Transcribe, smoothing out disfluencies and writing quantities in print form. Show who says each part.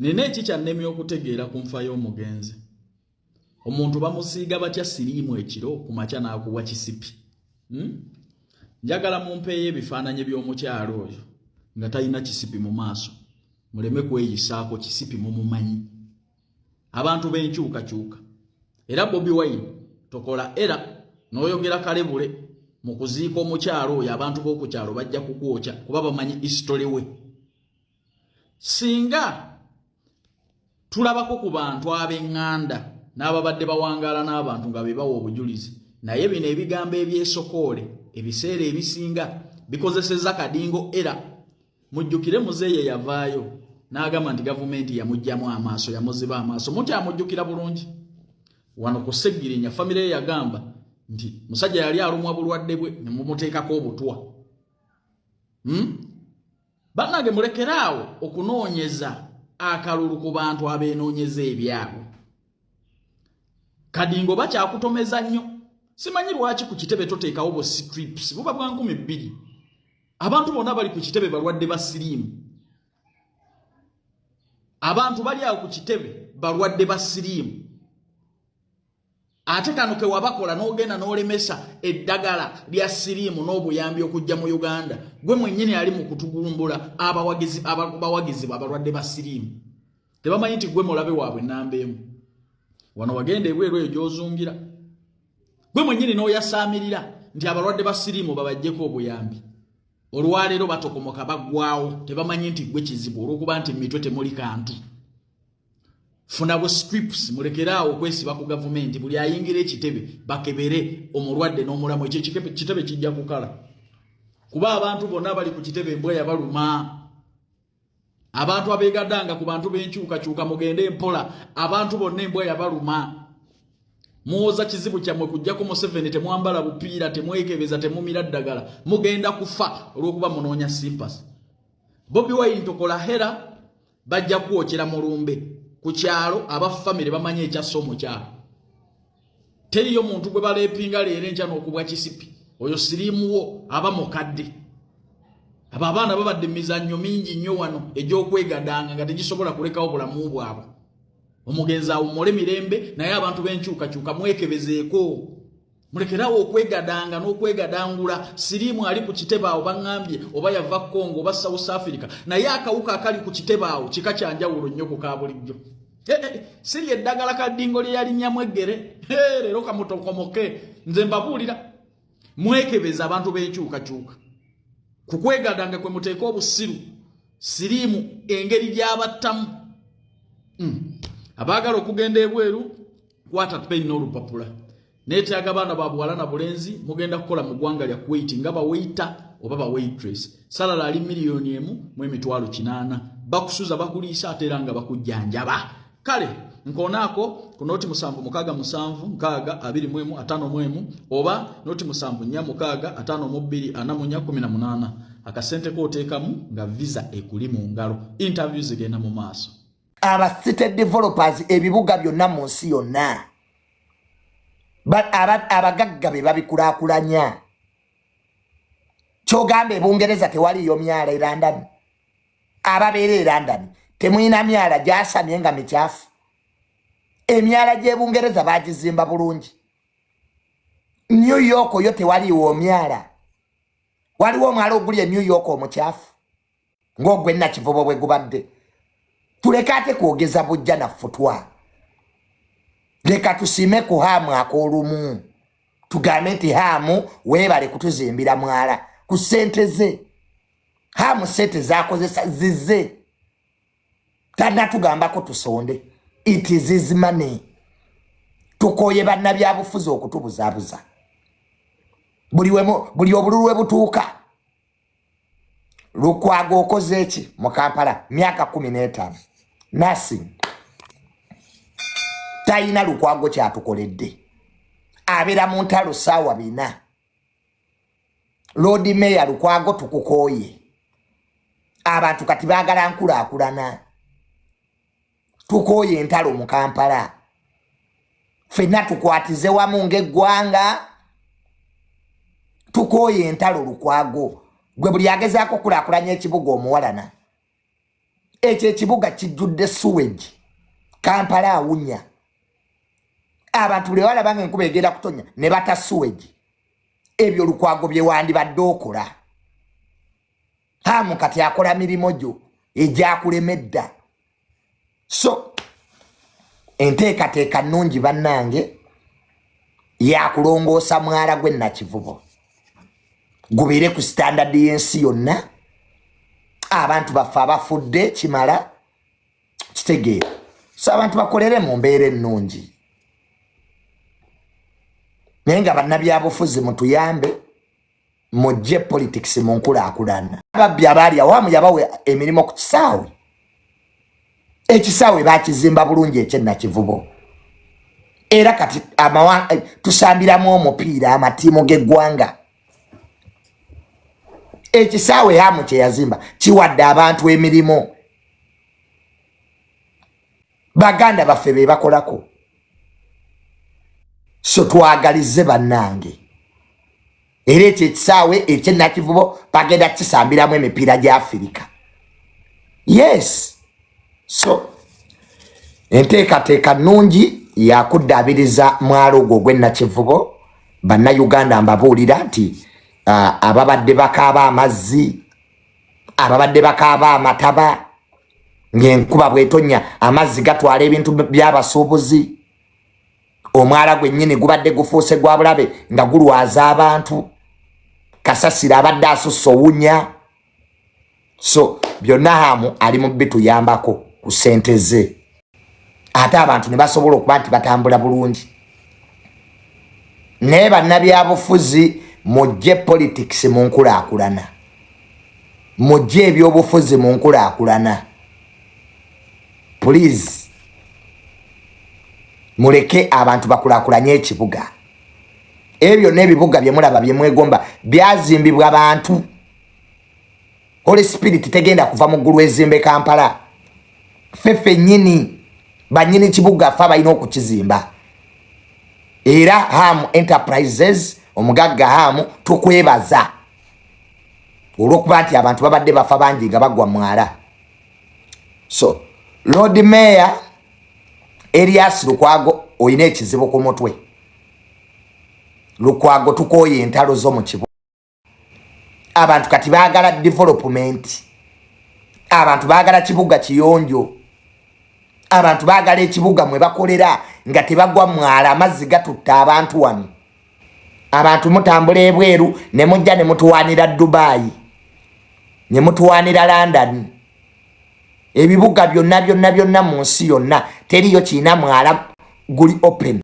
Speaker 1: Nina ekikyannemye okutegeera ku nfa y'omugenzi. Omuntu bamusiiga batya siriimu ekiro ku makya n'akubwa kisipi? Njagala mumpeeyo ebifaananyi by'omukyalo oyo nga talina kisipi mu maaso, muleme kweyisaako kisipi mumumanyi. Abantu b'enkyukakyuka. Era Bobi Wine tokola era n'oyogera kalebule mu kuziika omukyalo oyo, abantu b'oku kyalo bajja kukwokya kuba bamanyi history we. Singa tulabako ku bantu ab'eŋŋanda n'ababadde bawangaala n'abantu nga be bawa obujulizi, naye bino ebigambo ebyesokoole ebiseera ebisinga bikozesezza kadingo. Era mujjukire muzeeye yavaayo n'agamba nti gavumenti yamuggyamu amaaso, yamuziba amaaso. Mukyamujjukira bulungi wano ku Ssegirinya, famire ye yagamba nti musajja yali alumwa bulwadde bwe ne mumuteekako obutwa. Bannange, mulekeraawo okunoonyeza akalulu ku bantu abeenoonyeza ebyabwe. Kadingo bakyakutomeza nnyo. Simanyi lwaki ku kitebe toteekawo bu strips buba bwa 2000. Abantu bonna bali ku kitebe balwadde ba siriimu. Abantu bali awo ku kitebe balwadde ba siriimu. Ate kano ke wabakola n'ogenda n'olemesa eddagala lya siriimu n'obuyambi okujja mu Uganda, gwe mwennyini ali mu kutugumbula abawagizi abawagizi abalwadde ba siriimu. Tebamanyi nti gwe mulabe waabwe namba emu. Wano wagenda ebweru eyo gy'ozungira, gwe mwennyini n'oyasaamirira nti abalwadde ba siriimu babajjeko obuyambi. Olwaleero batokomoka baggwawo, tebamanyi nti gwe kizibu olw'okuba nti mitwe temuli kantu. Funa bu strips, mulekeraawo okwesiba ku gavumenti. Buli ayingira ekitebe bakebere omulwadde n'omulamu. Ekyo kitebe kijja kukala, kuba abantu bonna bali ku kitebe embwa yabaluma. Abantu abeegaddanga ku bantu b'enkyukakyuka, mugende mpola. Abantu bonna embwa yabaluma. Muwoza kizibu kyammwe kujjako Museveni. Temwambala bupiira, temwekebeza, temumira ddagala, mugenda kufa olw'okuba munoonya sympathy. Bobi Wine tokola hera, bajja kwokyera mulumbe ku kyalo. Aba famire bamanyi ekyassa omukyalo. Teriyo muntu gwe baleepinga leero enkya n'okubwa kisipi. Oyo siriimuwo aba mukadde. Abo abaana babadde emizannyo mingi nnyo wano egy'okwegadanga nga tegisobola kulekawo bulamu bwabwe. Omugenzi awummule mirembe, naye abantu b'enkyukakyuka mwekebezeeko, mulekerawo okwegadanga n'okwegadangula. Siriimu ali ku kitebe awo baŋŋambye oba yava Congo oba South Africa, naye akawuka akali ku kitebe awo kika kya njawulo nnyo ku ka bulijjo. Siri eddagala kadingo lye yalinnyamu eggere leero kamutokomoke. Nze mbabuulira, mwekebeza abantu b'enkyukakyuka ku kwegadanga kwe muteeka obusiru. Siriimu engeri gy'abattamu. Abaagala okugenda ebweru, kwata peni n'olupapula. Neetaaga baana ba buwala na bulenzi. Mugenda kukola mu ggwanga lya Kuwait nga bawaiter oba ba waitress. Salary ali 1,800,000. Bakusuza, bakuliisa, ate era nga bakujjanjaba. Kale nkonaako ku 076 76 21 51 oba 074 652 44 18. Akasente kooteekamu nga visa ekuli mu ngalo. Interview zigenda mu maaso.
Speaker 2: Aba city developers, ebibuga byonna mu nsi yonna, abagagga be babikulaakulanya. Kyogamba ebungereza tewaliyo myala? E London, ababeera e London temulina myala gyasamye nga mikyafu? Emyala gy'ebungereza bagizimba bulungi. New York yo tewaliwo myala? Waliwo omwala oguli e New York omukyafu ng'ogwe Nakivubo bwe gubadde? Tuleke ate kwogeza bujja naffutwa. Leka tusiime ku Haamu ak'olumu, tugambe nti Haamu weebale kutuzimbira mwala ku ssente ze. Haamu ssente zakozesa zize, tanatugambako tusonde. It is his money. Tukoye bannabyabufuzi okutubuzaabuza. Buli obululu we butuuka, Lukwago okoze eki mu Kampala myaka 15? Nothing. Talina Lukwago kyatukoledde. Abeera mu ntalo saawa 4. Lord Mayor Lukwago, tukukooye. Abantu kati baagala nkulaakulana. Tukooye entalo mu Kampala. Ffenna tukwatize wamu ng'eggwanga. Tukooye entalo. Lukwago, gwe buli agezaako okulaakulanya ekibuga omuwalana. Ekyo ekibuga kijjudde sewage. Kampala awunya. Abantu buli balaba nga enkuba egenda kutonya ne bata sewage. Ebyo Lukwago bye wandibadde okola. Hamu kati akola mirimu gyo egyakulema edda. So enteekateeka nnungi bannange yakulongoosa mwala gw'e Nakivubo gubeere ku standard y'ensi yonna. Abantu baffe abafudde kimala kitegeera. So abantu bakolere mu mbeera ennungi, naye nga bannabyabufuzi mutuyambe mujje politics mu nkulaakulana. Ababbi abaali awamu yabawa emirimu ku kisaawe. Ekisaawe bakizimba bulungi ekyenakivubo, era kati tusambiramu omupiira amatiimu g'eggwanga. Ekisaawe Hamu kye yazimba kiwadde abantu emirimu, baganda baffe be bakolako. So twagalize bannange, era ekyo ekisaawe ekyenakivubo bagenda kukisambiramu emipiira gya Afirika. Yes, so enteekateeka nnungi yakuddaabiriza mwalo ogwo ogw'enakivubo. Bannayuganda mbabuulira nti ababadde bakaaba amazzi, ababadde bakaaba amataba, ng'enkuba bwetonya amazzi gatwala ebintu by'abasuubuzi, omwala gwennyini gubadde gufuuse gwa bulabe nga gulwaza abantu, kasasiro abadde asusse owunya. So byonna Hamu ali mu bituyambako ku ssente ze, ate abantu ne basobola okuba nti batambula bulungi. Naye bannabyabufuzi mujje politics mu nkulaakulana, mujje ebyobufuzi mu nkulaakulana, please. Muleke abantu bakulaakulanye ekibuga. Ebyo byonna ebibuga bye mulaba bye mwegomba byazimbibwa bantu. Holy Spirit tegenda kuva mu ggulu ezimbe Kampala. Ffe ffennyini bannyini kibuga ffe abalina okukizimba. Era Ham Enterprises, omugagga Hamu, tukwebaza olw'okuba nti abantu babadde bafa bangi nga bagwa mwala. So Lord Mayor Erias Lukwago, olina ekizibu ku mutwe. Lukwago, tukooye entalo zo mu kibuga. Abantu kati baagala development, abantu baagala kibuga kiyonjo, abantu baagala ekibuga mwe bakolera nga tebagwa mwala. Amazzi gatutta abantu wano. Abantu mutambula ebweru ne mujja ne mutuwaanira Dubai, ne mutuwaanira London. Ebibuga byonna byonna byonna mu nsi yonna teriyo kiina mwala guli open.